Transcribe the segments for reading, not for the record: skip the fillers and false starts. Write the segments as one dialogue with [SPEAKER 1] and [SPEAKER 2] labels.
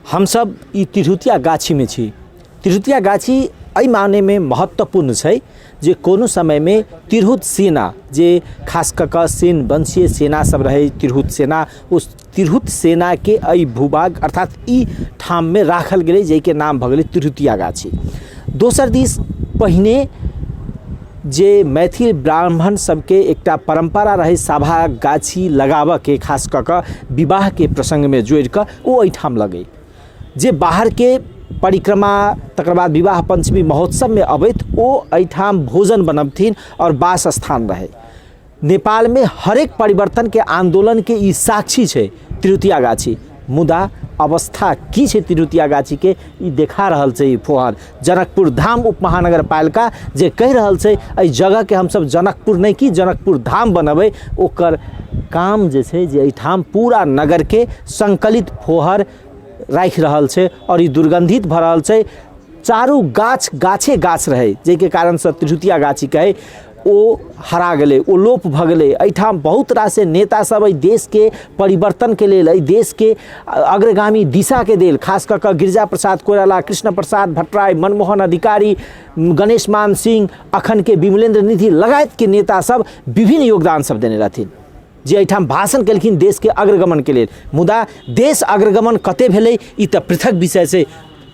[SPEAKER 1] हमसब ई तिरहुतिया गाछीमे छी। तिरहुतिया गाछी एहि मानेमे महत्वपूर्ण छै जे कोनो समयमे तिरहुत सेना जे खास कऽ कऽ सेन वंशीय सेना सब रहै, तिरहुत सेना, ओ तिरहुत सेनाके एहि भूभाग अर्थात ई ठाममे राखल गेलै, जाहिके नाम भऽ गेलै तिरहुतिया गाछी। दोसर दिस पहिने जे मैथिल ब्राह्मण सबके एकटा परम्परा रहै सभा गाछी लगाबऽके, खास कऽ कऽ विवाहके प्रसङ्गमे जोड़िकऽ ओ एहिठाम लगै, जे बाहरके परिक्रमा तकर बाद विवाह पञ्चमी महोत्सवमे अबैत ओ एहिठाम भोजन बनबथिन आओर वास स्थान रहै। नेपालमे हरेक परिवर्तनके आन्दोलनके ई साक्षी छै तिरहुतिया गाछी। मुदा अवस्था की छै तिरहुतिया गाछीके, ई देखा रहल छै ई फोहर। जनकपुर धाम उप महानगरपालिका जे कहि रहल छै एहि जगहके हमसब जनकपुर नहि की जनकपुर धाम बनेबै, ओकर काम जे छै जे एहिठाम पूरा नगरके सङ्कलित फोहर राखि रहल छै आओर ई दुर्गन्धित भऽ रहल छै। चारू गाछ गाछे गाछ रहै, जाहिके कारणसँ तिरहुतिया गाछी कहै ओ हरा गेलै, ओ लोप भऽ गेलै। एहिठाम बहुत रास नेता सब एहि देशके परिवर्तनके लेल, एहि देशके अग्रगामी दिशाके लेल, खास कऽ कऽ गिरिजा प्रसाद कोइराला, कृष्ण प्रसाद भट्टराई, मनमोहन अधिकारी, गणेश मान सिंह, अखनके विमलेन्द्र निधि लगायतके नेता सब विभिन्न योगदान सब देने रहथिन, जे एहिठाम भाषण केलखिन देशके अग्रगमनके लेल। मुदा देश अग्रगमन कते भेलै ई तऽ पृथक विषय छै,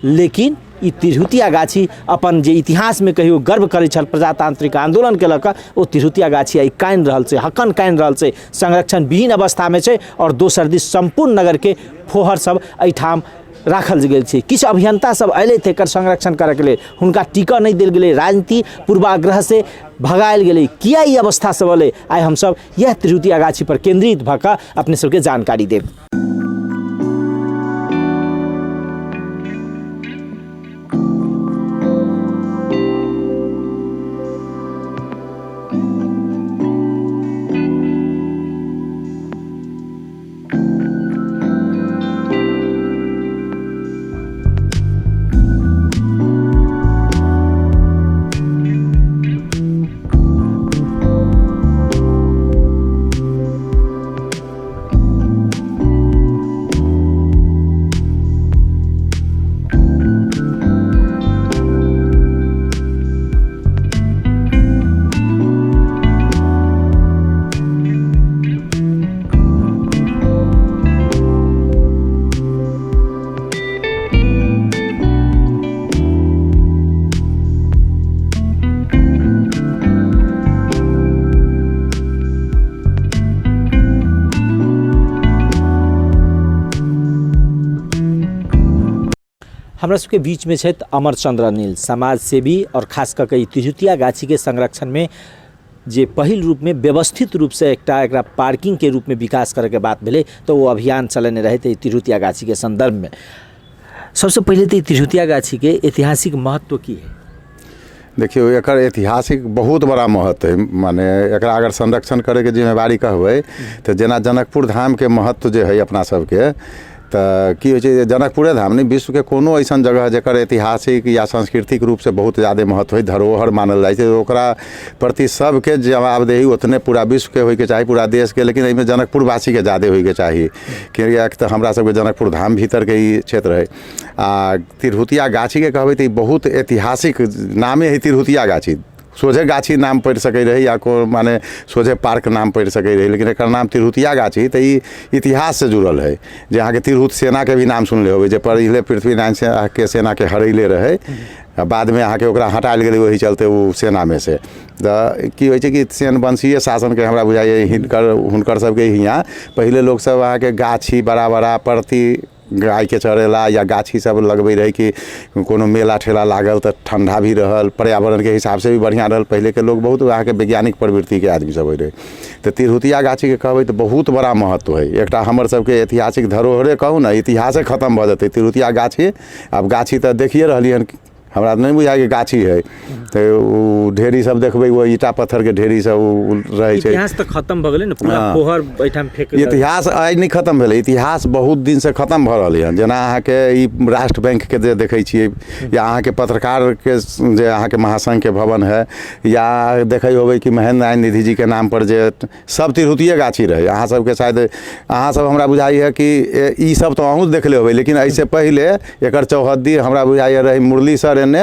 [SPEAKER 1] लेकिन ई तिरहुतिया गाछी अपन जे इतिहासमे कहियो गर्व करै छल प्रजातांत्रिक आन्दोलनके लऽ कऽ, ओ तिरहुतिया गाछी आइ कानि रहल छै, हक्कन कानि रहल छै, संरक्षण विहीन अवस्थामे छै। आओर दोसर दिस सम्पूर्ण नगरके फोहर सब एहिठाम राखल गेल छै। किछु अभियंता सब अयलै तऽ एकर संरक्षण करऽके लेल, हुनका टिकऽ नहि देल गेलै, राजनीति पूर्वाग्रहसँ भगायल गेलै। किया ई अवस्था सब एलै, आइ हमसब इएह तिरहुतिया गाछी पर केंद्रित भऽ कऽ अपने सबके जानकारी देब। हमरा सबके बीचमे छथि अमर चंद्र अनिल, समाजसेवी आओर खास कऽ कऽ ई तिरहुतिया गाछीके संरक्षणमे जे पहिल रूपमे व्यवस्थित रूपसँ एकटा एकरा पार्किंगके रूपमे विकास करैके बात भेलै तऽ ओ अभियान चलेने रहथि एहि तिरहुतिया गाछीके सन्दर्भमे। सबसँ पहिले तऽ ई तिरहुतिया गाछीके ऐतिहासिक महत्व की है?
[SPEAKER 2] देखियौ, एकर ऐतिहासिक बहुत बड़ा महत्व है। माने एकरा अगर संरक्षण करैके जिम्मेवारी कहबै तऽ जेना जनकपुर धामके महत्व जे है अपना सबके, तऽ की होइ छै जे जनकपुरे धाम नहि, विश्वके कोनो अइसन जगह जकर ऐतिहासिक या सांस्कृतिक रूपसँ बहुत ज्यादे महत्व हइ, धरोहर मानल जाइ छै, ओकरा प्रति सबके जवाबदेही ओतने पूरा विश्वके होइके चाही, पूरा देशके, लेकिन एहिमे जनकपुरवासीके ज्यादे होइके चाही, किएक तऽ हमरा सबके जनकपुर धाम भीतरके ई क्षेत्र हइ। आ तिरहुतिया गाछीके कहबै तऽ ई बहुत ऐतिहासिक नामे हइ तिरहुतिया गाछी। सोझे गाछी नाम पड़ि सकै रहै या को माने सोझे पार्क नाम पड़ि सकै रहै, लेकिन एकर नाम तिरहुतिया गाछी तऽ ई इतिहाससँ जुड़ल हइ, जे अहाँके तिरहुत सेनाके भी नाम सुनले होबै, जे पहिले पृथ्वीनारायण सेनाके सेनाके हरैले रहै, आ बादमे अहाँके ओकरा हटायल गेलै ओहि चलते ओ सेनामे से। तऽ की होइ छै कि सेनवंशीय शासनके हमरा बुझाइए हिनकर हुनकर सबके हियाँ पहिले लोकसब अहाँके गाछी बड़ा बड़ा परती गायके चरेला या गाछी सब लगबै रहै कि कोनो मेला ठेला लागल तऽ ठण्डा भी रहल, पर्यावरणके हिसाबसँ भी बढ़िआँ रहल। पहिलेके लोक बहुत अहाँके वैज्ञानिक प्रवृत्तिके आदमी सब होइ रहै। तऽ तिरहुतिया गाछीके कहबै तऽ बहुत बड़ा महत्व हइ, एकटा हमर सबके ऐतिहासिक धरोहरे कहू ने, इतिहासे खतम भऽ जेतै तिरहुतिया गाछी। आब गाछी तऽ देखिए रहलियै हन। हमरा नहि बुझाइ कि गाछी है। तऽ ओ ढेरी सब देखबै, ओ ईटा पत्थरके ढेरी सब ओ रहै छै।
[SPEAKER 1] इतिहास तऽ खतम भऽ गेलै ने पूरा।
[SPEAKER 2] हँ।
[SPEAKER 1] फोहर एहिठाम फेक
[SPEAKER 2] इतिहास आइ नहि खतम भेलै, इतिहास बहुत दिनसँ खतम भऽ रहलै हन। जेना अहाँके ई राष्ट्र बैंकके जे देखै छियै, या अहाँके पत्रकारके जे अहाँके महासङ्घके भवन है, या देखै होबै कि महेन्द्र नारायण निधि जीके नामपर जे सब तिरहुतिये गाछी रहै। अहाँ सबके शायद अहाँ सब हमरा बुझाइए कि ई सब तऽ अहूँ देखले होबै, लेकिन एहिसँ पहिले एकर चौहद्दी हमरा बुझाइए रहै मुरली सर एन्ने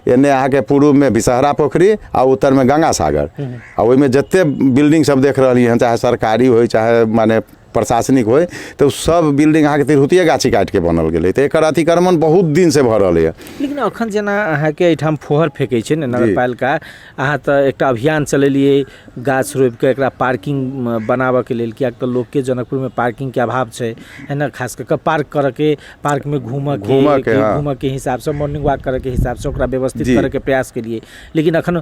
[SPEAKER 2] एन्ने, अहाँके पूर्वमे विषहरा पोखरि आ उत्तरमे गंगा सागर। आ ओहिमे जते बिल्डिंग सब देख रहलियै हन, चाहे सरकारी होइ चाहे माने प्रशासनिक होइ, तऽ ओ सब बिल्डिंग अहाँके तिरहुतिये गाछी काटिके बनल गेलै। तऽ एकर अतिक्रमण बहुत दिनसँ भऽ रहलैए।
[SPEAKER 1] लेकिन अखन जेना अहाँके एहिठाम फोहर फेकै छै ने नगरपालिका, अहाँ तऽ एकटा अभियान चलेलियै गाछ रोपिके एकरा पार्किंग बनाबऽके लेल, किएक तऽ लोकके जनकपुरमे पार्किंगके अभाव छै, है ने? खास कऽ कऽ पार्क करऽके, पार्कमे घूमऽके,
[SPEAKER 2] घूमऽके, हँ।
[SPEAKER 1] घूमऽके हिसाबसँ, मॉर्निंग वॉक करऽके हिसाबसँ ओकरा व्यवस्थित करऽके प्रयास केलियै, लेकिन अखन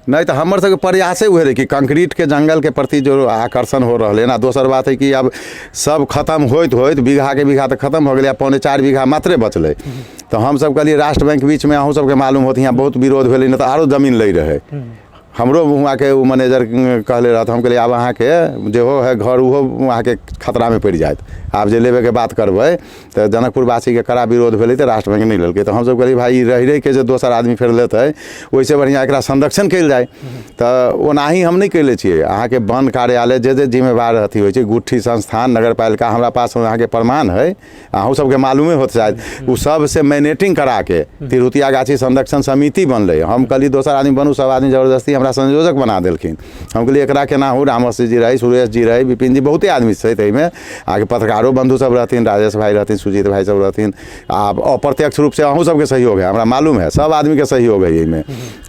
[SPEAKER 2] नहि। तऽ हमर सबके प्रयासे उहे रहै कि कंक्रीटके जङ्गलके प्रति जो आकर्षण हो रहलै हन। आ दोसर बात है कि आब सब खतम होइत होइत बीघाके बीघा तऽ खतम भऽ गेलै आ 3.75 बीघा मात्रे बचलै। तऽ हमसब कहलियै राष्ट्र बैंक बीचमे, अहूँ सबके मालूम होत, यहाँ बहुत विरोध भेलै, नहि तऽ आरो जमीन लै रहै। हमरो हुआँके ओ मैनेजर कहले रहत। हम कहलियै आब अहाँके जेहो है घर ओहो अहाँके खतरामे पड़ि जायत, आब जे लेबेके बात करबै। तऽ जनकपुरवासीके कड़ा विरोध भेलै तऽ राष्ट्र बैंक नहि लेलकै। तऽ हमसब कहलियै भाइ, ई रहि रहिके जे दोसर आदमी फेर लेतै, ओहिसँ बढ़िआँ एकरा संरक्षण कयल जाय। तऽ ओनाही हम नहि कयले छियै। अहाँके वन कार्यालय जे जे जिम्मेवार अथी होइ छै, गुट्ठी संस्थान, नगरपालिका, हमरा पास अहाँके प्रमाण है, अहूँ सबके मालूमे होत शायद, ओ सबसे मैनेटिंग कराके तिरहुतिया गाछी संरक्षण समिति बनलै। हम कहलियै दोसर आदमी बनू, सब आदमी जबरदस्ती हमरा संयोजक बना देलखिन। हम कहलियै एकरा केना हो, रामवसी जी रहै, सुरेश जी रहै, विपिन जी, बहुते आदमी छै ताहिमे। अहाँके पत्रकारो बन्धु सब रहथिन, राजेश भाई रहथिन, सुजीत भाई सब रहथिन। आ अप्रत्यक्ष रूपसँ अहूँ सबके सहयोग है, हमरा मालूम है, सब आदमीके सहयोग है एहिमे।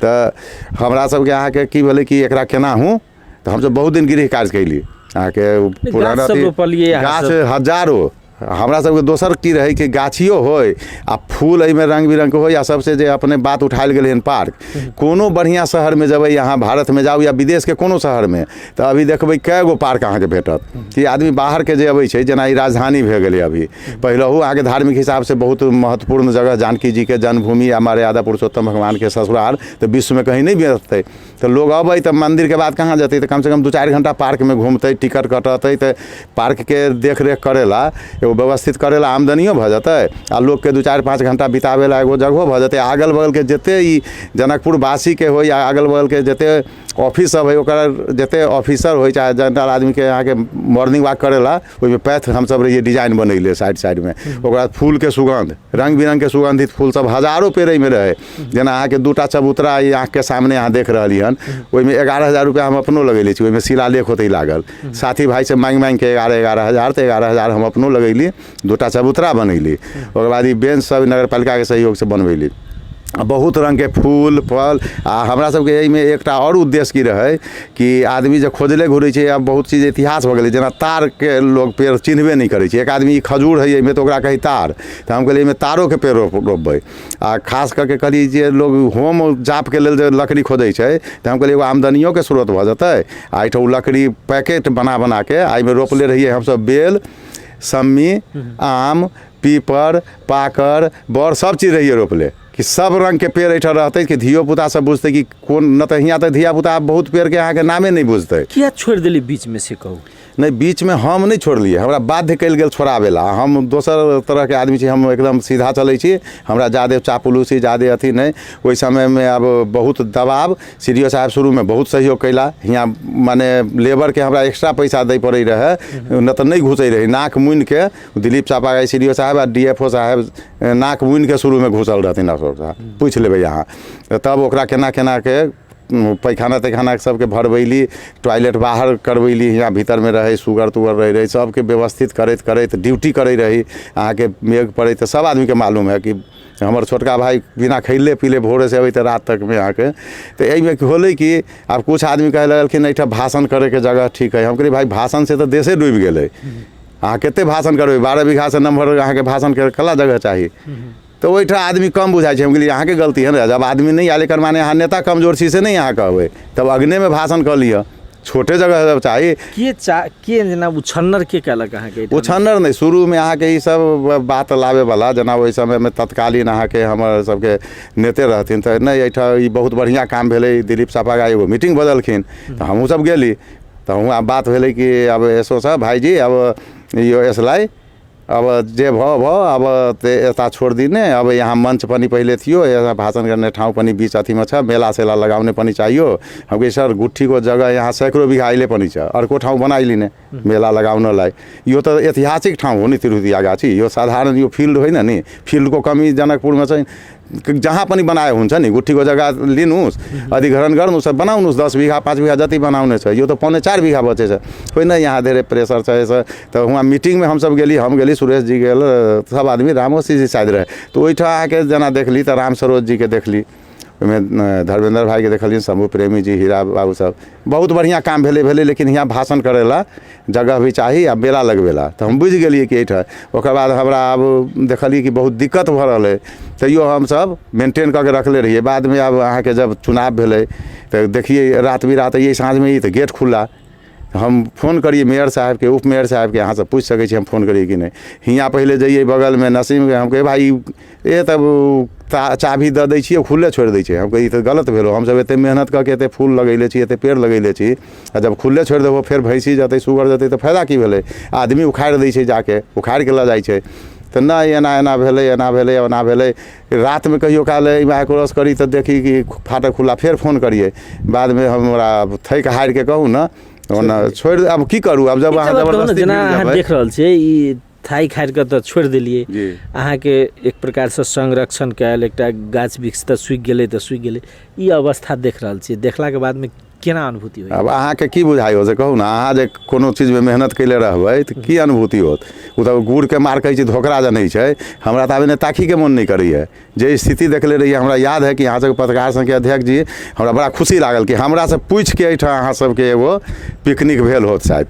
[SPEAKER 2] तऽ हमरा सबके अहाँके की भेलै कि एकरा केना हूँ, तऽ हमसब बहुत दिन गृह कार्य कैली अहाँके पुराना
[SPEAKER 1] गाछ सब रोपलियै अहाँ
[SPEAKER 2] गाछ
[SPEAKER 1] सब?
[SPEAKER 2] हजारो। हमरा सबके दोसर की रहै कि गाछियो होइ आ फूल एहिमे रङ्ग बिरङ्गके होइ। आ सबसे जे अपने बात उठायल गेलै हन पार्क, कोनो बढ़िआँ शहरमे जेबै अहाँ, भारतमे जाउ या विदेशके कोनो शहरमे, तऽ अभी देखबै कए गो पार्क अहाँके भेटत कि आदमी बाहरके जे अबै छै। जेना ई राजधानी भए गेलै, अभी पहिलहु अहाँके धार्मिक हिसाबसँ बहुत महत्वपूर्ण जगह, जानकी जीके जन्मभूमि आ मर्यादा पुरुषोत्तम भगवानके ससुराल, तऽ विश्वमे कहीं नहि भेटतै। तऽ लोग अबै तऽ मन्दिरके बाद कहाँ जेतै? तऽ कमसँ कम 2-4 घण्टा पार्कमे घुमतै, टिकट कटतै, तऽ पार्कके देखरेख करेला, एगो व्यवस्थित करेला आमदनियो भऽ जेतै आ लोकके 2-4-5 घण्टा बिताबै ला एगो जगहो भऽ जेतै। अगल बगलके जते ई जनकपुरवासीके होइ या अगल बगलके जते ऑफिस सब हइ, ओकर जते ऑफिसर होइ चाहे जनरल आदमीके अहाँके मॉर्निंग वॉक करेला ओहिमे पैथ हमसब रहियै डिजाइन बनैले साइड साइडमे। ओकरा बाद फूलके सुगन्ध, रङ्ग बिरङ्गके सुगन्धित फूल सब हजारो पेड़ एहिमे रहै। जेना अहाँके 2टा चबूतरा ई आँखिके सामने अहाँ देख रहलियै हन, ओहिमे 11,000 रुपैआ हम अपनो लगेले छी। ओहिमे शिलालेख होतै लागल, साथी भाइसँ माँगि माँगिके 11-11 हजार, तऽ 11,000 हम अपनो लगैली, 2टा चबूतरा बनैली। ओकर बाद ई बेंच सब नगरपालिकाके सहयोगसँ बनबैली, बहुत रङ्गके फूल फल। आ हमरा सबके एहिमे एकटा आओर उद्देश्य की रहै कि आदमी जे खोजले घुरै छै, आब बहुत चीज इतिहास भऽ गेलै, जेना तारके लोग पेड़ चिन्हबे नहि करै छै। एक आदमी ई खजूर हइ एहिमे, तऽ ओकरा कहै तार। तऽ हम कहलियै एहिमे तारोके पेड़ रोपबै। आ खास कऽ के कहलियै जे लोग होम जापके लेल जे लकड़ी खोजै छै, तऽ हम कहलियै एगो आमदनियोके स्रोत भऽ जेतै। आ एहिठाम ओ लकड़ी पैकेट बना बनाके आ एहिमे रोपले रहियै हमसब बेल, सम्मी, आम, पीपर, पाकड़, बड़, सब चीज रहियै रोपले कि सब रङ्गके पेड़ एहिठाम रहतै कि धियो पुता सब बुझतै कि कोन। नहि तऽ हियाँ तऽ धिया पुता बहुत पेड़के अहाँके नामे नहि बुझतै।
[SPEAKER 1] किया छोड़ि देली बीचमे से कहू?
[SPEAKER 2] नहि, बीचमे हम नहि छोड़लियै, हमरा बाध्य कयल गेल छोड़ाबै ला। हम दोसर तरहके आदमी छी, हम एकदम सीधा चलै छी, हमरा जादे चापलूसी जादे अथी नहि। ओहि समयमे आब बहुत दबाव, सी डी ओ साहब शुरूमे बहुत सहयोग कयला। हियाँ माने लेबरके हमरा एक्स्ट्रा पैसा दै पड़ै रहै, नहि तऽ नहि घुसै रहै। नाक मुनिके दिलीप चापा सी डी ओ साहब आ डी एफ ओ साहब नाक मुनिके शुरूमे घुसल रहथिन। अशोक साहब, पूछि लेबै अहाँ। तब ओकरा केना केनाके पैखाना तैखाना सबके भरबैली, टॉयलेट बाहर करबैली, हियाँ भीतरमे रहै, सुगर तुगर रहै रहै, सबके व्यवस्थित करैत करैत ड्यूटी करै रही। अहाँके मेघ पड़ै तऽ सब आदमीके मालूम है कि हमर छोटका भाइ बिना खैले पीले भोरेसँ अबै तऽ रात तकमे अहाँके। तऽ एहिमे होलै कि आब किछु आदमी कहै लगलखिन एहिठाम भाषण करैके जगह ठीक है। हम कहलियै भाइ, भाषणसँ तऽ देशे डूबि गेलै, अहाँ कतेक भाषण करबै? 12 बीघासँ नम्हर अहाँके भाषणके कला जगह चाही। तऽ ओहिठाम आदमी कम बुझाइ छै। हम कहलियै अहाँके गलती है ने, जब आदमी नहि आयल एकर माने अहाँ नेता कमजोर छी से नहि अहाँ कहबै, तब अगनेमे भाषण कऽ लिअ। छोटे जगह सब चाही।
[SPEAKER 1] के चा के जेना उछन्नर के केलक अहाँके एहिठाम?
[SPEAKER 2] उछन्नर नहि, शुरूमे अहाँके ईसब बात लाबैवला जेना ओहि समयमे तत्कालीन अहाँके हमर सबके नेते रहथिन, तऽ नहि एहिठाम ई बहुत बढ़िआँ काम भेलै। दिलीप सापागा एगो मीटिंग बजलखिन तऽ हमहूँ सब गेली, तऽ हुआँ बात भेलै कि अब एस ओ साहब भाइजी अब यो यसलाई अब जे भयो भयो, अब ते यता छोडिदिने, अब यहाँ मञ्च पनि पहिले थियो, यहाँ भाषण गर्ने ठाउँ पनि बिच अथीमा छ, मेला सेला लगाउने पनि चाहियो। हम कही सर गुठीको जग्गा यहाँ सैकडौँ बिघा अहिले पनि छ, अर्को ठाउँ बनाइलिने मेला लगाउनलाई। यो त ऐतिहासिक ठाउँ हो नि तिरहुतिया गाछी, यो साधारण यो फिल्ड होइन नि, फिल्डको कमी जनकपुरमा चाहिँ जहाँ पनि बनाए हुन्छ नि। गुठीको जग्गा लिनुहोस्, अधिग्रहण गर्नुहोस्, बनाउनुहोस् 10 बिघा 5 बिघा जति बनाउने छ। यो त 3.75 बिघा बचेछ होइन, यहाँ धेरै प्रेसर छ यसो। तऽ हुआँ मीटिंगमे हमसब गेली, हम गेली, सुरेश जी गेल, सब आदमी, रामो जी शायद रहे। तऽ ओहिठाम अहाँके जेना देखली तऽ राम सरोज जीके देखली, ओहिमे धर्मेंद्र भाइके देखलियनि, शंभू प्रेमी जी, हीरा बाबू सब, बहुत बढ़िआँ काम भेलै भेलै, लेकिन हियाँ भाषण करै लए जगह भी चाही आ मेला लगबै लए। तऽ हम बुझि गेलियै कि एहिठाम। ओकर बाद हमरा आब देखलियै कि बहुत दिक्कत भऽ रहल अइ, तैयो हमसब मेंटेन कऽ के रखले रहियै। बादमे आब अहाँके जब चुनाव भेलै तऽ देखियै रात बिरात अइयै, साँझमे अइयै तऽ गेट खुला। हम फोन करियै मेयर साहेबके, उप मेयर साहेबके, अहाँसब पूछि सकै छी हम फोन करियै कि नहि। हियाँ पहिले जइयै बगलमे नसीमके, हम कहियै भाइ ए तब चाभी दऽ दै छियै, खुल्ले छोड़ि दै छै। हम कहियै ई तऽ गलत भेलो, हमसब एते मेहनत कऽ के एते फूल लगेले छी, एते पेड़ लगेले छी, आ जब खुल्ले छोड़ि देबो फेर भैंसी जेतै, सुगर जेतै, तऽ फायदा की भेलै? आदमी उखाड़ि दै छै, जाके उखाड़िके लऽ जाइ छै। तऽ नहि एना एना भेलै, एना भेलै, ओना भेलै। रातिमे कहियो काल एहिमे क्रॉस करी तऽ देखी कि फाटक खुला, फेर फोन करियै। बादमे हमरा थाकि हारिके कहू ने ओना छोड़ि, आब की करू आब जब अहाँ जबरदस्ती
[SPEAKER 1] जेना अहाँ देख रहल छियै ई थाकि हारि कऽ तऽ छोड़ि देलियै, अहाँके एक प्रकारसँ संरक्षण कयल एकटा गाछ वृक्ष तऽ सुखि गेलै तऽ सुखि गेलै, ई अवस्था देख रहल छियै, देखलाके बादमे केना अनुभूति होइए?
[SPEAKER 2] आब अहाँके की बुझाइ हो से कहू ने, अहाँ जे कोनो चीजमे मेहनत कयले रहबै तऽ की अनुभूति होत? ओ तऽ गुड़के मार कहै छै धोकरा जनै छै, हमरा तऽ आब एने ताकीके मोन नहि करैए। जे स्थिति देखले रहियै, हमरा याद है कि अहाँ सबके पत्रकार संघके अध्यक्ष जी, हमरा बड़ा खुशी लागल कि हमरासँ पूछिके एहिठाम अहाँ सबके एगो पिकनिक भेल होत शायद।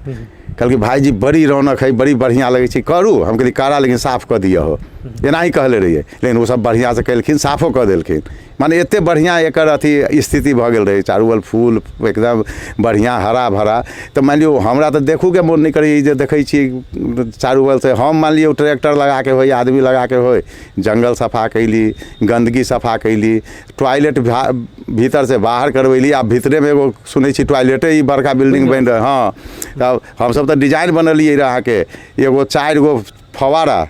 [SPEAKER 2] कहलकै भाइजी बड़ी रौनक है, बड़ी बढ़िआँ लगै छै, करू। हम कहलियै करा, लेकिन साफ कऽ दिअ हो, एनाही कहले रहियै। लेकिन ओसब बढ़िआँसँ केलखिन, साफो कऽ देलखिन। माने एते बढ़िआँ एकर अथी स्थिति भऽ गेल रहै, चारू बगल फूल एकदम बढ़िआँ हरा भरा। तऽ मानि लियौ हमरा तऽ देखूके मोन नहि करैए जे देखै छियै चारू बगलसँ। हम मानि लियौ ट्रैक्टर लगाके होइ, आदमी लगाके होइ, जङ्गल सफा कयली, गन्दगी सफा कयली, टॉयलेट भीतरसँ बाहर करबैली। आब भीतरेमे एगो सुनै छी टॉयलेटे ई बड़का बिल्डिंग बनि रहल। हँ, तब हमसब तऽ डिजाइन बनेलियै रहए अहाँके एगो 4 गो फवारा,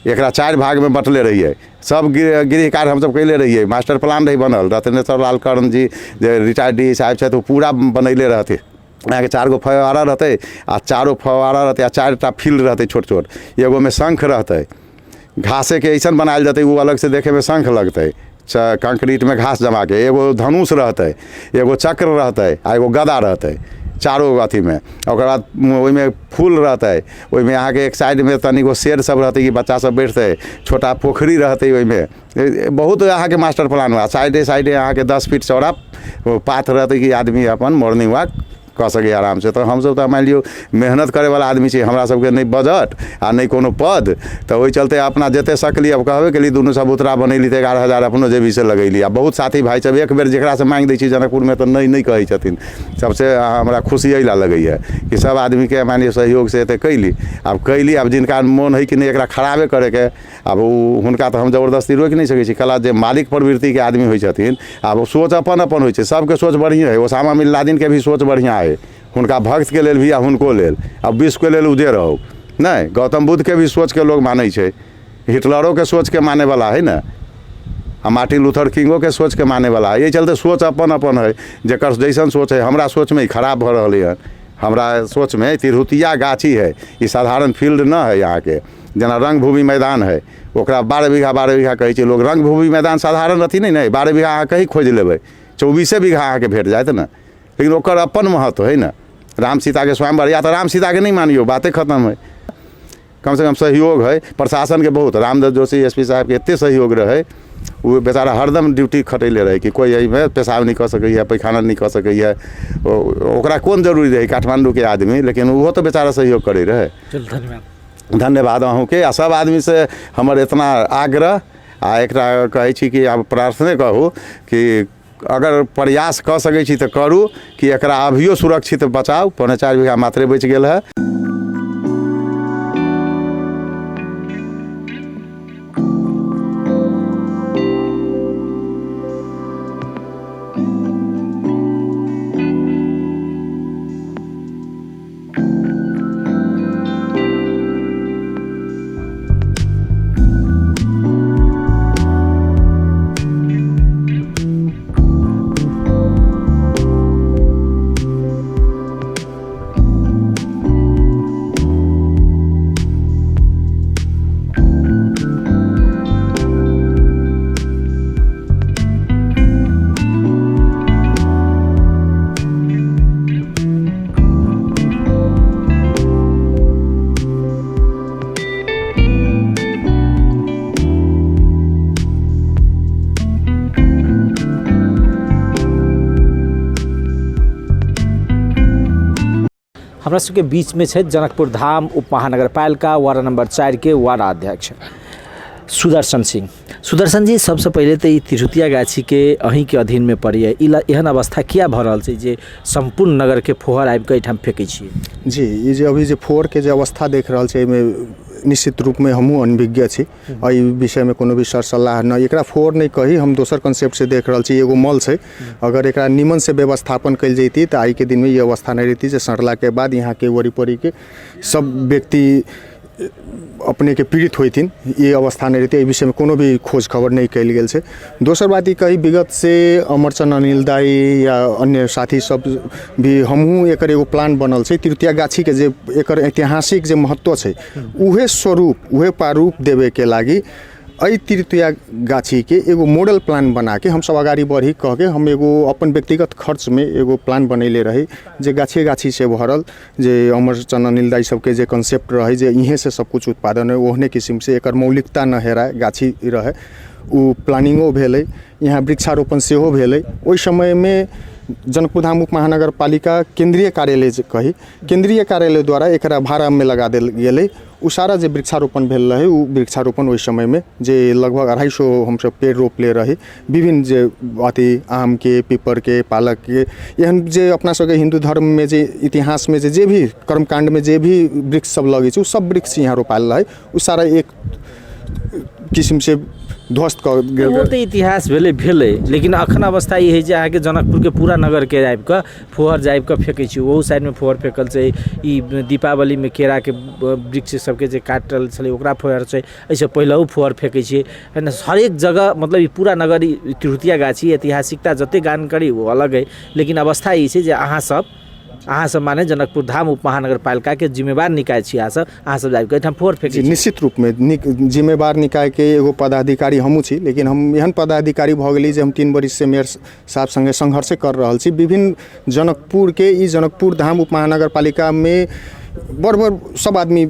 [SPEAKER 2] एकरा 4 भागमे बँटले रहियै, सब गृह कार्य हमसब कयले रहियै, मास्टर प्लान रहै बनल। रत्नेश्वर लाल कर्ण जी जे रिटायर्ड डी साहेब छथि, ओ पूरा बनैले रहथिन। अहाँके 4 गो फवारा रहतै आ चारो फवारा रहतै आ 4टा फील्ड रहतै छोट छोट, एगोमे शङ्ख रहतै, घासेके अइसन बनायल जेतै ओ अलगसँ देखैमे शङ्ख लगतै, कंक्रीटमे घास जमाके, एगो धनुष रहतै, एगो चक्र रहतै आ एगो गदा रहतै, चारो अथीमे। ओकर बाद ओहिमे फूल रहतै, ओहिमे अहाँके एक साइडमे तनिगो शेड सब रहतै कि बच्चा सब बैठतै, छोटा पोखरि रहतै ओहिमे, बहुत अहाँके मास्टर प्लान हुआ। साइडे साइडे अहाँके 10 फीट चौड़ा पाथ रहतै कि आदमी अपन मॉर्निंग वॉक कऽ सकैए आरामसँ। तऽ हमसब तऽ मानि लियौ मेहनत करैवला आदमी छी, हमरा सबके नहि बजट आ नहि कोनो पद, तऽ ओहि चलते अपना जते सकली। अब कहबे केली दुनू चबूतरा बनैली तऽ 11,000 अपनो जेबीसँ लगैली। आ बहुत साथी भाइ सब एक बेर जकरासँ माँगि दै छी जनकपुरमे तऽ नहि नहि कहै छथिन। सबसँ हमरा खुशी एहि लए लगैए कि सब आदमीके मानि लिअ सहयोगसँ एते कैली। आब कैली, आब जिनका मोन हइ कि नहि एकरा खराबे करैके, आब ओ हुनका तऽ हम जबरदस्ती रोकि नहि सकै छी। कला जे मालिक प्रवृत्तिके आदमी होइ छथिन, आब ओ सोच अपन अपन होइ छै, सबके सोच बढ़िएँ हइ। ओसामा बिन लादिनके भी सोच बढ़िआँ हइ, हुनका भक्तके लेल भी आ हुनको लेल, आ विश्वके लेल उजे रहौ नहि। गौतम बुद्धके भी सोचके लोग मानै छै, हिटलरोके सोचके मानैवला हइ ने, आ मार्टिन लूथर किंगोके सोचके मानैवला हइ। एहि चलते सोच अपन अपन हइ, जकर जैसन सोच हइ। हमरा सोचमे ई खराब भऽ रहलै हँ, हमरा सोचमे तिरहुतिया गाछी हइ, ई साधारण फील्ड नहि हइ। अहाँके जेना रङ्गभूमि मैदान हइ, ओकरा 12 बीघा 12 बीघा कहै छै लोक। रङ्गभूमि मैदान साधारण अथी नहि ने, 12 बीघा अहाँ कहीँ खोजि लेबै, 24 बीघा अहाँके भेट जायत ने, लेकिन ओकर अपन महत्व हइ ने। राम सीताके स्वयंवर, या तऽ राम सीताके नहि मानियौ, बाते खतम हइ। कमसँ कम सहयोग हइ प्रशासनके बहुत, रामदत्त जोशी एस पी साहेबके एतेक सहयोग रहै, ओ बेचारा हरदम ड्यूटी खटैले रहै कि कोइ एहिमे पेशाब नहि कऽ सकैए, पैखाना नहि कऽ सकैए। ओकरा कोन जरूरी रहै काठमाण्डूके आदमी, लेकिन ओहो तऽ बेचारा सहयोग करै रहै।
[SPEAKER 1] चलू धन्यवाद।
[SPEAKER 2] धन्यवाद अहूँके आ सब आदमीसँ हमर एतना आग्रह आ एकटा कहै छी कि आब प्रार्थने कहू कि अगर प्रयास कऽ सकै छी तऽ करू कि एकरा अभियो सुरक्षित बचाउ। 3.75 बीघा मात्रे बचि गेल है।
[SPEAKER 1] हमरा सबके बीचमे छथि जनकपुर धाम उप महानगरपालिका वार्ड नंबर 4 के वार्ड अध्यक्ष सुदर्शन सिंह। सुदर्शन जी, सबसँ पहिले तऽ ई तिरहुतिया गाछीके अहीँके अधीनमे पड़ैए, ई एहन अवस्था किया भऽ रहल छै जे सम्पूर्ण नगरके फोहर आबिकऽ एहिठाम फेकै छियै?
[SPEAKER 3] जी, ई जे अभी जे फोहरके जे अवस्था देख रहल छै एहिमे निश्चित रूपमे हमहूँ अनभिज्ञ छी। एहि विषयमे कोनो भी सर सलाह नहि, एकरा फोहर नहि कही, हम दोसर कॉन्सेप्टसँ देख रहल छी। एगो मल छै, अगर एकरा निमनसँ व्यवस्थापन कयल जैती तऽ आइके दिनमे ई अवस्था नहि रहिती जे सड़लाके बाद यहाँके वरीपरीके सब व्यक्ति अपनेके पीड़ित होइथिन, ई अवस्था नहि रहितै। एहि विषयमे कोनो भी खोज खबर नहि कयल गेल छै। दोसर बात ई कही, विगत से अमरचंद अनिल दाई या अन्य साथी सब भी हमहूँ एकर एगो प्लान बनल छै तिरुतिया गाछीके, जे एकर ऐतिहासिक जे महत्व छै उहे स्वरूप उहे प्रारूप देबेके लागि एहि तिरुतिया गाछीके एगो मॉडल प्लान बनाके हमसब अगाडि बढ़ी कहके हम एगो अपन व्यक्तिगत खर्चमे एगो प्लान बनैले रही जे गाछे गाछीसँ भरल जे अमरचंद अनिल दाई सबके जे कॉन्सेप्ट रहै जे इहेँसँ सबकिछु उत्पादन होइ, ओहने किसिमसँ एकर मौलिकता नहि हेराय, गाछी रहै, ओ प्लानिंगो भेलै, यहाँ वृक्षारोपण सेहो भेलै। ओहि समयमे जनकपुर धाम उप महानगरपालिका केन्द्रीय कार्यालय जे कही, केन्द्रीय कार्यालय द्वारा एकरा भाड़ामे लगा देल गेलै। ओ सारा जे वृक्षारोपण भेल रहै ओ वृक्षारोपण ओहि समयमे जे लगभग 250 हमसब पेड़ रोपले रही, विभिन्न जे अथी आमके, पीपरके, पालकके, एहन जे अपना सबके हिन्दू धर्ममे जे इतिहासमे जे जे भी कर्मकाण्डमे जे भी वृक्ष सब लगै छै ओ सब वृक्ष यहाँ रोपायल रहै। ओ सारा एक किसिमसँ ध्वस्त कऽ गेल।
[SPEAKER 1] ओ तऽ इतिहास भेलै भेलै, लेकिन अखन अवस्था ई हइ जे अहाँके जनकपुरके पूरा नगरके आबिकऽ फोहर जे आबिकऽ फेकै छी, ओहू साइडमे फोहर फेकल छै। ई दीपावलीमे केराके वृक्ष सबके जे काटल छलै ओकरा फोहर छै, एहिसँ पहिलहु फोहर फेकै छियै है ने हरेक जगह। मतलब ई पूरा नगर ई तिरहुतिया गाछी ऐतिहासिकता जतेक गान करी ओ अलग हइ, लेकिन अवस्था ई छै जे अहाँ सब माने जनकपुर धाम उप महानगरपालिकाके जिम्मेवार निकाय छी, अहाँ सब जाबि कऽ एहिठाम फोहर फेकै
[SPEAKER 3] जी
[SPEAKER 1] छी।
[SPEAKER 3] निश्चित रूपमे नीक जिम्मेवार निकायके एगो पदाधिकारी हमहूँ छी, लेकिन हम एहन पदाधिकारी भऽ गेली जे हम 3 बरिससँ मेयर साहब सङ्गे सङ्घर्षे कर रहल छी। विभिन्न जनकपुरके ई जनकपुर धाम उप महानगरपालिकामे बड़ बड़ सब आदमी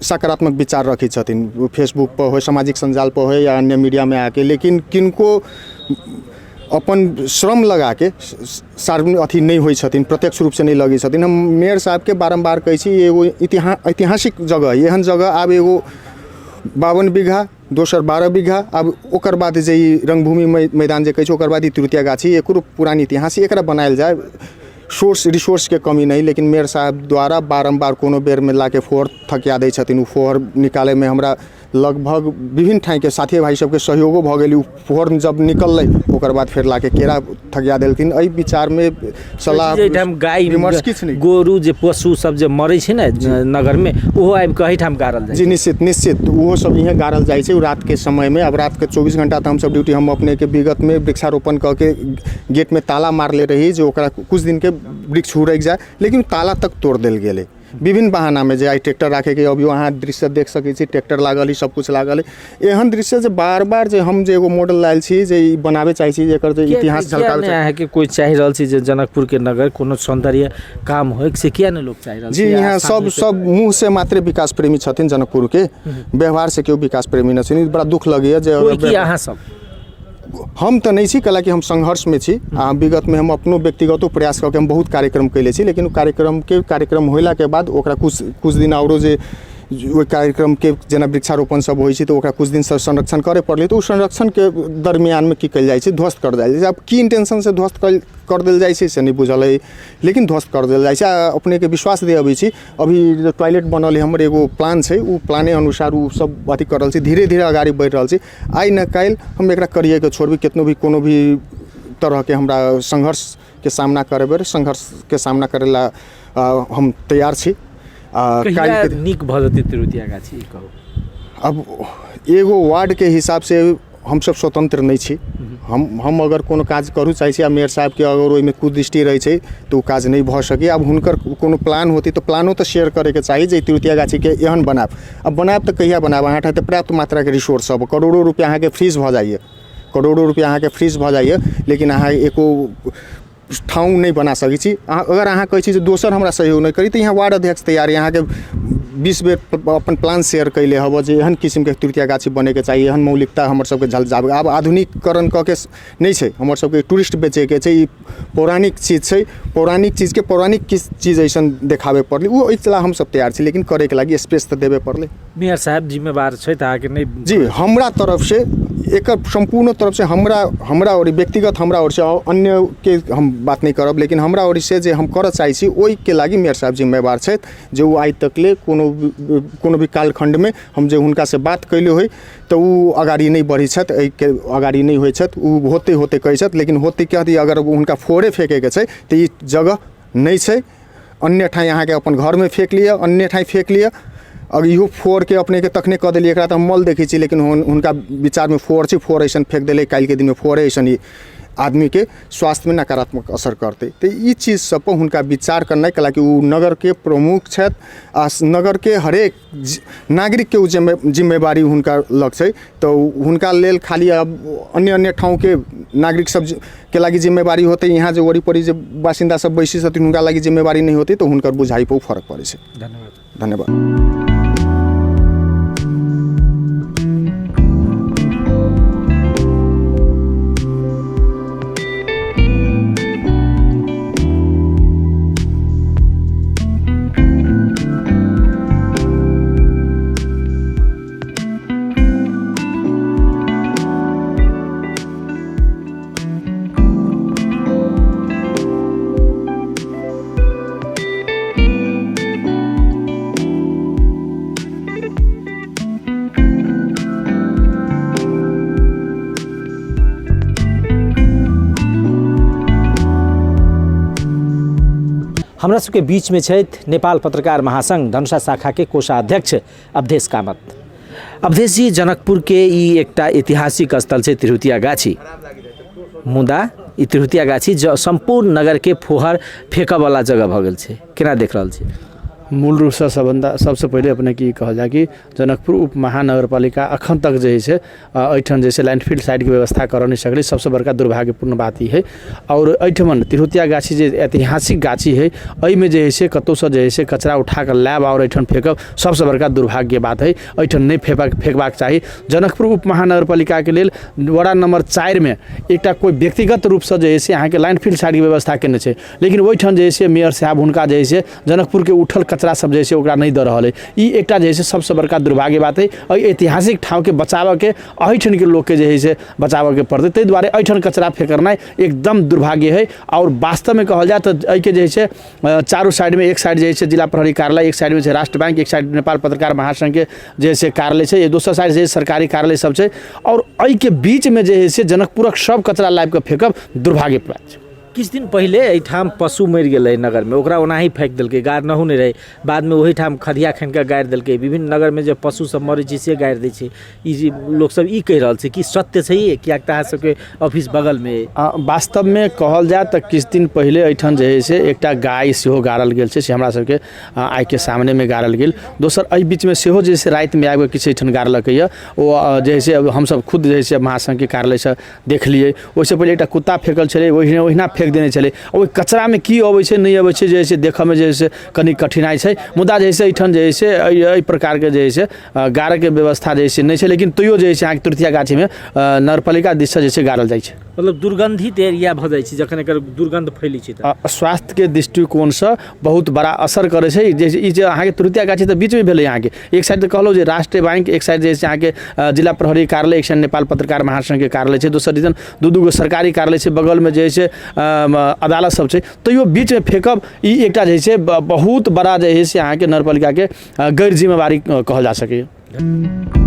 [SPEAKER 3] सकारात्मक विचार रखै छथिन, फेसबुकपर होइ, सामाजिक सञ्जालपर होइ या अन्य मीडियामे आके, लेकिन किनको अपन श्रम लगाके सार्वजनिक अथी नहि होइ छथिन, प्रत्यक्ष रूपसँ नहि लगै छथिन। हम मेयर साहबके बारम्बार कहै छी, एगो ऐतिहासिक जगह है, एहन जगह आब एगो 52 बीघा, दोसर 12 बीघा, आब ओकर बाद जे ई रङ्गभूमि मैदान जे कहै छै, ओकर बाद ई तिरुतिया गाछी, एकरो पुरान इतिहास, एकरा बनायल जाय, सोर्स रिसोर्सके कमी नहि। लेकिन मेयर साहब द्वारा बारम्बार कोनो बेरमे लाके फोहर थकिया दै छथिन। ओ फोहर निकालैमे हमरा लगभग विभिन्न ठाँके साथी भाइ सबके सहयोगो भऽ गेल। ओ फोहर जब निकललै ओकर बाद फेर लाके केरा थकिया देलखिन। एहि विचारमे सलाह
[SPEAKER 1] एहिठाम गाय
[SPEAKER 3] विमर्श किछु नहि,
[SPEAKER 1] गोरु जे पशु सब जे मरै छै ने नगरमे, ओहो आबि कऽ एहिठाम गाड़ल जाइ
[SPEAKER 3] जी निश्चित निश्चित ओहो सब इहेँ गाड़ल जाइ छै रातके समयमे। आब रातके 24 घंटा तऽ हमसब ड्यूटी, हम अपनेके विगतमे वृक्षारोपण कऽ के गेटमे ताला मारले रही जे ओकरा कुछ दिनके वृक्ष हुरकि जाय, लेकिन ताला तक तोड़ि देल गेलै विभिन्न बहानामे जे आइ ट्रैक्टर राखैके। अभियो अहाँ दृश्य देख सकै छी, ट्रैक्टर लागल हइ, सबकिछु लागल हइ। एहन दृश्य जे बार बार जे हम जे एगो मॉडल लायल छी जे ई बनाबे चाहै छी, एकर जे इतिहास झलकाबै
[SPEAKER 1] नहि। अहाँके कोइ चाहि रहल छै जे जनकपुरके नगर कोनो सौन्दर्य काम होइ, से किया नहि लोक चाहि रहल
[SPEAKER 3] जी? यहाँ सब सब मुँहसँ मात्रे विकास प्रेमी छथिन जनकपुरके, व्यवहारसँ केओ विकास प्रेमी नहि छथिन। बड़ा दुःख लगैए जे
[SPEAKER 1] अहाँ सब
[SPEAKER 3] हम तऽ नहि छी, कैलाकि हम संघर्षमे छी आ विगतमे हम अपनो व्यक्तिगतो प्रयास कऽ के हम बहुत कार्यक्रम कयले छी, लेकिन ओ कार्यक्रमके कार्यक्रम होलाके बाद ओकरा कुछ कुछ दिन औरो जे ओहि कार्यक्रमके जेना वृक्षारोपण सब होइ छै तऽ ओकरा किछु दिनसँ संरक्षण करय पड़लै, तऽ ओ संरक्षणके दरमियानमे की कयल जाइ छै, ध्वस्त कर देल जाइ छै। आब की इंटेंशनसँ ध्वस्त कर देल जाइ छै से नहि बुझल अइ, लेकिन ध्वस्त कर देल जाइ छै। आ अपनेके विश्वास दिअबै छी, अभी जे टॉयलेट बनल हइ, हमर एगो प्लान छै, ओ प्लाने अनुसार ओ सब अथी कर रहल छै, धीरे धीरे अगाड़ी बढ़ि रहल छै। आइ ने काल्हि हम एकरा करिएके छोड़बै, केतनो भी कोनो भी तरहके हमरा संघर्षके सामना करय पड़ै, संघर्षके सामना करै लए हम तैयार छी। आ
[SPEAKER 1] कहिया
[SPEAKER 3] काल्हिके
[SPEAKER 1] नीक भऽ जेतै तिरहुतिया गाछी, ई कहू।
[SPEAKER 3] अब एगो वार्डके हिसाबसँ हमसब स्वतन्त्र नहि छी। हम अगर कोनो काज करू चाहै छी आ मेयर साहबके अगर ओहिमे कुदृष्टि रहै छै तऽ ओ काज नहि भऽ सकैए। आब हुनकर कोनो प्लान होतै तऽ प्लानो तऽ शेयर करैके चाही जे तिरहुतिया गाछीके एहन बनायब। आब बनायब तऽ कहिया बनायब? अहाँ ठाम तऽ पर्याप्त मात्राके रिसोर्स सब, करोड़ो रुपैआ अहाँके फ्रीज भऽ जाइए, करोड़ो रुपैआ अहाँके फ्रीज भऽ जाइए, लेकिन अहाँ एको ठाउँ नहि बना सकै छी। अहाँ अगर अहाँ कहै छी जे दोसर हमरा सहयोग नहि करी, तऽ यहाँ वार्ड अध्यक्ष तैयार अइ, अहाँके 20 बेर अपन प्लान शेयर कयले हबऽ जे एहन किसिमके तिरहुतिया गाछी बनैके चाही, एहन मौलिकता हमर सबके झल जाब। आब आधुनिकीकरण कऽ के नहि छै, हमर सबके टूरिस्ट बेचैके छै। ई पौराणिक चीज छै, पौराणिक चीजके पौराणिक किछु चीज अइसन देखाबे पड़लै, ओ एहि लए हमसब तैयार छी, लेकिन करैके लागि स्पेस तऽ देबे पड़लै।
[SPEAKER 1] मेयर साहब जिम्मेवार छथि अहाँके नहि?
[SPEAKER 3] जी, हमरा तरफसँ एकर सम्पूर्ण तरफसँ हमरा हमरा ओर व्यक्तिगत हमरा ओरसँ, अन्यके हम बात नहि करब, लेकिन हमरा ओरसँ जे हम करऽ चाहै छी ओहिके लागि मेयर साहब जिम्मेवार छथि, जे ओ आइ तकले कोनो कोनो भी कालखण्डमे हम जे हुनकासँ बात कयले होइ तऽ ओ अगाड़ी नहि बढ़ै छथि, एहिके अगाड़ी नहि होइ छथि। ओ होतै होतै कहै छथि, लेकिन होतै कहती। अगर हुनका फोड़े फेकैके छै तऽ ई जगह नहि छै, अन्य ठाँ अहाँके अपन घरमे फेक लिअ, अन्य ठाँ फेक लिअ। अगर इहो फोड़के अपनेके तखने कऽ देलियै, एकरा तऽ हम मल देखै छी, लेकिन हुनका विचारमे फोड़ छै, फोड़ अइसन फेक देलै, काल्हिके दिनमे फोड़े अइसन ई आदमीके स्वास्थ्यमे नकारात्मक असर करतै। तऽ ई चीज सबपर हुनका विचार करनाइ, कैलाकि ओ नगरके प्रमुख छथि आ नगरके हरेक नागरिकके ओ जिम्मेवारी हुनका लग छै, तऽ हुनका लेल खाली आब अन्य अन्य ठाउँके नागरिक सब के लागि जिम्मेवारी होतै, यहाँ जे वरिपरि जे बासिन्दा सब बैसै छथिन हुनका लागि जिम्मेवारी नहि होतै, तऽ हुनकर बुझाइ पर ओ फरक पड़ै छै।
[SPEAKER 1] धन्यवाद।
[SPEAKER 3] धन्यवाद।
[SPEAKER 1] हमरा सबके बीचमे छथि नेपाल पत्रकार महासंघ धनुषा शाखाके कोषाध्यक्ष अवधेश कामत। अवधेश जी, जनकपुरके ई एकटा ऐतिहासिक स्थल छै तिरहुतिया गाछी, मुदा ई तिरहुतिया गाछी सम्पूर्ण नगरके फोहर फेकऽवला जगह भऽ गेल छै, केना देख रहल छी?
[SPEAKER 4] मूल रूपसँ सबन्दा सबसँ पहिले अपनेके ई कहल जाय कि जनकपुर उप महानगरपालिका अखन तक जे हइ से एहिठाम जे छै लैंडफिल साइडके व्यवस्था करऽ नहि सकलै, सबसँ बड़का दुर्भाग्यपूर्ण बात ई हइ। आओर एहिठमन तिरहुतिया गाछी जे ऐतिहासिक गाछी हइ, एहिमे जे हइ से कतहुसँ जे हइ से कचरा उठाकऽ लायब आओर एहिठाम फेकब सबसँ बड़का दुर्भाग्य बात हइ। एहिठाम नहि फेकबाक चाही। जनकपुर उप महानगरपालिकाके लेल वडा नम्बर 4 एकटा कोइ व्यक्तिगत रूपसँ जे हइ से अहाँके लैंडफिल साइडके व्यवस्था केने छै, लेकिन ओहिठाम जे हइ से मेयर साहब हुनका जे हइ से जनकपुरके उठल कचरा सब जे हइ से ओकरा नहि दऽ रहल हइ। ई एकटा जे हइ से सबसँ बड़का दुर्भाग्य बात हइ। एहि ऐतिहासिक ठाउँके बचाबऽके एहिठामके लोकके जे हइ से बचाबऽके पड़तै, ताहि दुआरे एहिठाम कचरा फेकनाइ एकदम दुर्भाग्य हइ। आओर वास्तवमे कहल जाय तऽ एहिके जे हइ से चारू साइडमे, एक साइड जे हइ से जिला प्रहरी कार्यालय, एक साइडमे छै राष्ट्र बैंक, एक साइड नेपाल पत्रकार महासङ्घके जे हइ से कार्यालय छै, दोसर साइड जे सरकारी कार्यालय सब छै, आओर एहिके बीचमे जे हइ से जनकपुरक सब कचरा लाबिकऽ फेकब दुर्भाग्य बात छै।
[SPEAKER 1] किछु दिन पहिले एहिठाम पशु मरि गेलै नगरमे, ओकरा ओनाही फेकि देलकै, गाड़नहु नहि रहै, बादमे ओहिठाम खधिया खानि कऽ गाड़ि देलकै। विभिन्न नगरमे जे पशु सब मरै छै से गाड़ि दै छै। ई जे लोकसब ई कहि रहल छै कि सत्य छै ई, किएक तऽ अहाँ सबके ऑफिस बगलमे अइ।
[SPEAKER 4] वास्तवमे कहल जाय तऽ किछु दिन पहिले एहिठाम जे हइ से एकटा गाय सेहो गाड़ल गेल छै, से हमरा सबके आँखिके सामनेमे गाड़ल गेल। दोसर एहि बीचमे सेहो जे से रातिमे आबिकऽ किछु एहिठाम गाड़लकैए, ओ जे हइ से हमसब खुद जे हइ से महासङ्घके कार्यालयसँ देखलियै। ओहिसँ पहिले एकटा कुत्ता फेकल छलै, ओहिने ओहिना फेक देने छलै। ओहि कचरामे की अबै छै नहि अबै छै जे हइ से देखऽमे जे हइ से कनि कठिनाइ छै, मुदा जे हइ से एहिठाम जे हइ से एहि प्रकारके जे हइ से गाड़ैके व्यवस्था जे हइ से नहि छै, लेकिन तैयो जे हइ से अहाँके तिरहुतिया गाछीमे नगरपालिका दिससँ जे छै गाड़ल जाइ छै।
[SPEAKER 1] मतलब दुर्गन्धित एरिया भऽ जाइ छै जखन एकर दुर्गन्ध फैलै छै तऽ।
[SPEAKER 4] स्वास्थ्यके दृष्टिकोणसँ बहुत बड़ा असर करै छै। जे ई जे अहाँके तिरहुतिया गाछी तऽ बीचमे भेलै अहाँके, एक साइड तऽ कहलहुँ जे राष्ट्रीय बैंक, एक साइड जे छै अहाँके जिला प्रहरी कार्यालय, एक साइड नेपाल पत्रकार महासङ्घके कार्यालय छै, दोसर दिसन दू दू गो सरकारी कार्यालय छै, बगलमे जे छै अदालत सब छै, तैयो बीचमे फेकब ई एकटा जे छै बहुत बड़ा जे है से अहाँके नगरपालिकाके गैर जिम्मेवारी कहल जा सकैए।